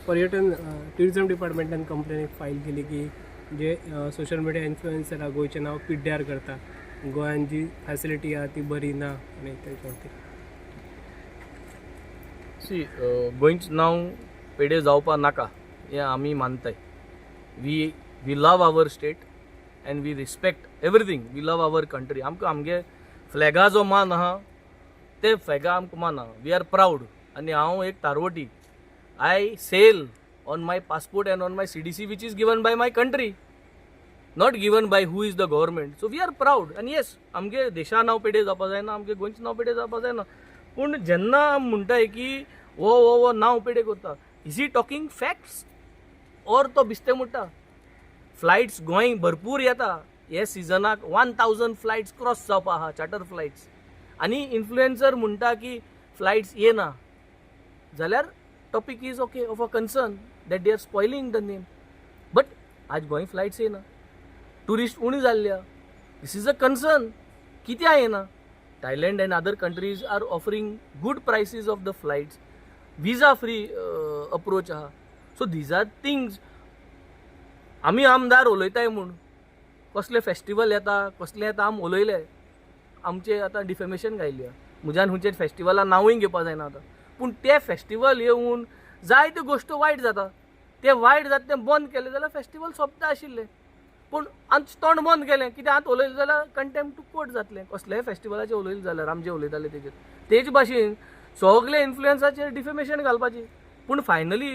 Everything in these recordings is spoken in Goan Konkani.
पर्यटन ट्युरिजम डिपार्टमेंटान कंप्लेन एक फायल केली की जे सोशल मिडिया इन्फ्लुएन्सर आहा, गोंयचें नांव पिड्ड्यार करता, गोंयान जी फॅसिलिटी आहा ती बरी ना आनी तेच्या खातीर. सी, गोंयचें नांव पेडे जावपा नाका हें आमी मानताय. We love our state and we respect everything. We love our country. आमकां आमगे फ्लॅगा जो मान आहा, ते फ्लॅगा आमकां मान आहा. We are proud. आनी हांव एक तारवटी. I sail on my passport and on my CDC, which is given by my country, not given by who is the government. So we are proud. आनी येस, आमगे देशा नांव पेडे जावपा जायना, आमगे गोंयचें नांव पेडे जावपा जायना. पूण जेन्ना आमी म्हणटाय की हो हो हो नांव पेडे करता, is he talking facts or तो बिस्ते म्हणटा? फ्लायट्स गोंय भरपूर येता. हे सिजनाक 1000 फ्लायट्स क्रॉस जावपा आहा, चार्टर फ्लायट्स. आनी इन्फ्लुएन्सर म्हणटा की फ्लायट्स येना जाल्यार topic is okay, of a concern that they are spoiling the name. But आज गोंय फ्लायट्स येना, टुरिस्ट उणी जाल्ले. This is a concern. कित्याक येना? Thailand and other countries are offering good prices of the flights, visa free approach आहा. So these are things. आमी आमदार उलयताय म्हूण कसले फेस्टिवल येता, कसले येता, आमी उलयले, आमचे आतां डिफेमेशन घायल्ली. म्हज्यान खंयचे फेस्टिवला नांवूय घेवपा जायना आतां. पूण ते फेस्टिवल येवन जायत्यो गोश्टी वायट जाता. ते वायट जाता, तें बंद केलें जाल्यार फेस्टिवल सोंपता आशिल्लें. पूण आमचें तोंड बंद केलें. कित्याक आतां उलयलें जाल्यार कंटेम्प्ट टू कोर्ट जातलें, कसलेय फेस्टिवलाचेर उलयलें जाल्यार. आमचे उलयताले तेजेर. तेज भाशेन सगळे इन्फ्लुएन्साचेर डिफेमेशन घालपाचें. पूण finally,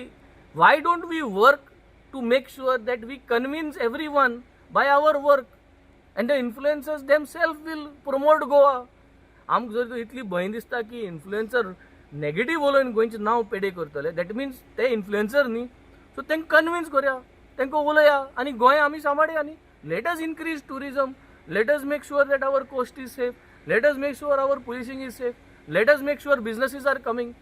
why don't we work to make sure that we convince everyone by our work, and the influencers themself will promote Goa? आमकां जर इतली भंय दिसता की इन्फ्लुएन्सर नेगेटीव उलोवन गोंयचें नांव पेडे करतले, that means ते इन्फ्लुएन्सर न्ही. सो तांकां कन्विन्स करया, तांकां उलया आनी गोंय आमी सांबाळया न्ही. Let us increase tourism. Let us make sure that our coast is safe. Let us make sure our policing is safe. Let us make sure businesses are coming.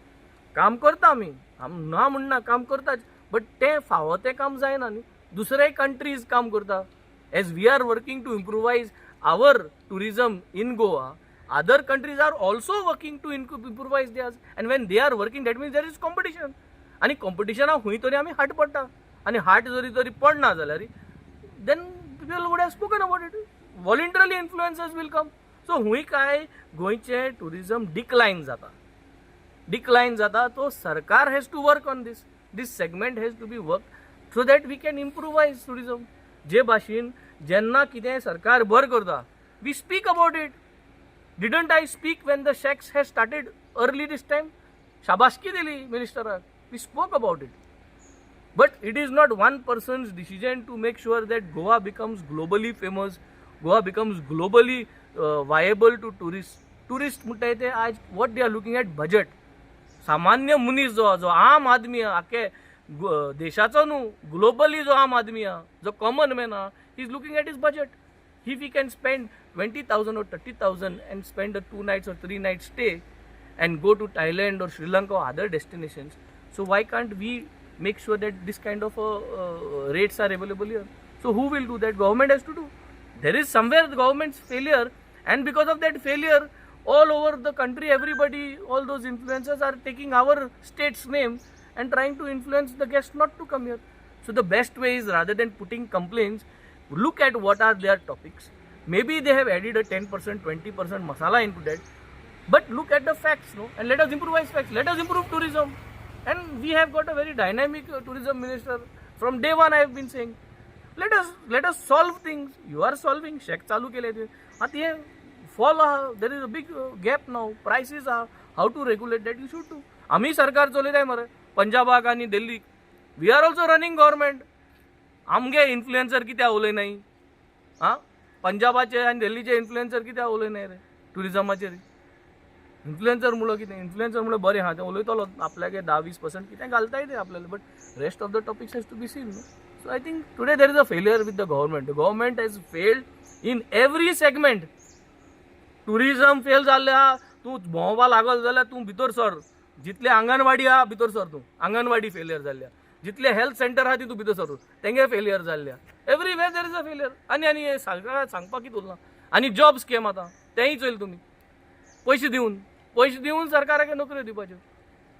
काम करता आमी, आम ना म्हणना, काम करताच, बट तें फावो तें काम जायना न्ही. दुसरे कंट्रीज काम करता. As we are working to improvise our tourism in Goa, other countries are also working to improvise theirs, and when they are working, that means there is competition. आनी कॉम्पिटिशनाक खंय तरी आमी हाट पडटा. आनी हाट जरी तरी पडना जाल्यार, then people would have spoken about it voluntarily. Influencers will come. So हुंय काय गोंयचें टुरिजम डिक्लायन जाता, डिक्लायन जाता. तो सरकार has to work on this. This segment has to be work so that we can improvise tourism. जे भाशेन जेन्ना कितें सरकार बरें करता, we speak about it. Didn't I speak when the shacks has started early this time? शाबासकी दिली मिनिस्टराक. We spoke about it. But it is not one person's decision to make sure that Goa becomes globally famous, Goa becomes globally viable to tourists. Tourist म्हणटाय ते आज what they are looking at, budget. सामान्य मनीस जो जो आम आदमी आहा, आख्खे देशाचो न्हू, ग्लोबली जो आम आदमी आहा, जो कॉमन मॅन आहा, he is looking at his budget. If he can spend 20,000 or 30,000 and spend a 2 nights or 3 nights stay and go to Thailand or Sri Lanka or other destinations, so why can't we make sure that this kind of rates are available here? So who will do that? Government has to do. There is somewhere the government's failure, and because of that failure, all over the country, everybody, all those influencers are taking our state's name and trying to influence the guests not to come here. So the best way is, rather than putting complaints, look at what are their topics. Maybe they have added a 10%, 20% masala into that, but look at the facts, no? And let us improvise facts. Let us improve tourism. And we have got a very dynamic tourism minister. From day one I have been saying, let us solve things. You are solving. Shack चालू केले ते आतां हे फॉल आहा. There is a big gap now. Prices आहा. How to regulate that, you should do. आमी सरकार चलयताय मरे पंजाबाक आनी दिल्लीक. We are also running government. आमगे इन्फ्लुएन्सर कित्याक उलयनाय आं? पंजाबाचे आनी दिल्लीचे इन्फ्लुएन्सर कित्याक उलयनाय रे टुरिजमाचेर? इन्फ्लुएन्सर म्हणलो कितें? इन्फ्लुएन्सर म्हणल्यार बरें आहा, तें उलयतलो, आपल्यागे 10-20% कितें घालताय ते आपल्याला, but rest of the topics has to be seen. So I think today there is a failure with the government. The government has failed in every segment. Tourism fail जाल्लें आहा. तूं भोंवपा लागल जाल्यार तूं भितर सर, जितले आंगणवाडी आहा भितर सर तूं, आंगणवाडी फेलियर जाल्ल्या. जितले हेल्थ सेंटर आहा ती तूं भितर सर, तेंगे फेलियर जाल्ल्या. Everywhere there is a failure. आनी आनी हें सगळ्या सांगपाक कितें उरलां? आनी जॉब स्कॅम आतां तेंय चोयल तुमी, पयशे दिवन, पयशे दिवन सरकाराक नोकऱ्यो दिवपाच्यो.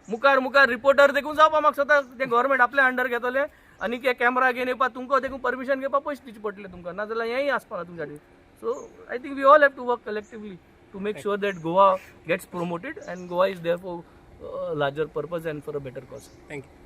मुखार मुखार रिपोर्टर देखून जावपा म्हाका दिसता ते गव्हर्मेंट आपल्या अंडर घेतले आनी ते कॅमेरा घेवन येवपा तुमकां देखून परमिशन घेवपा पयशे दिवचे पडटले तुमकां, नाजाल्यार हेंय आसपाना तुमच्या खातीर. So I think we all have to work collectively to make sure that Goa gets promoted and Goa is there for larger purpose and for a better cause. Thank you.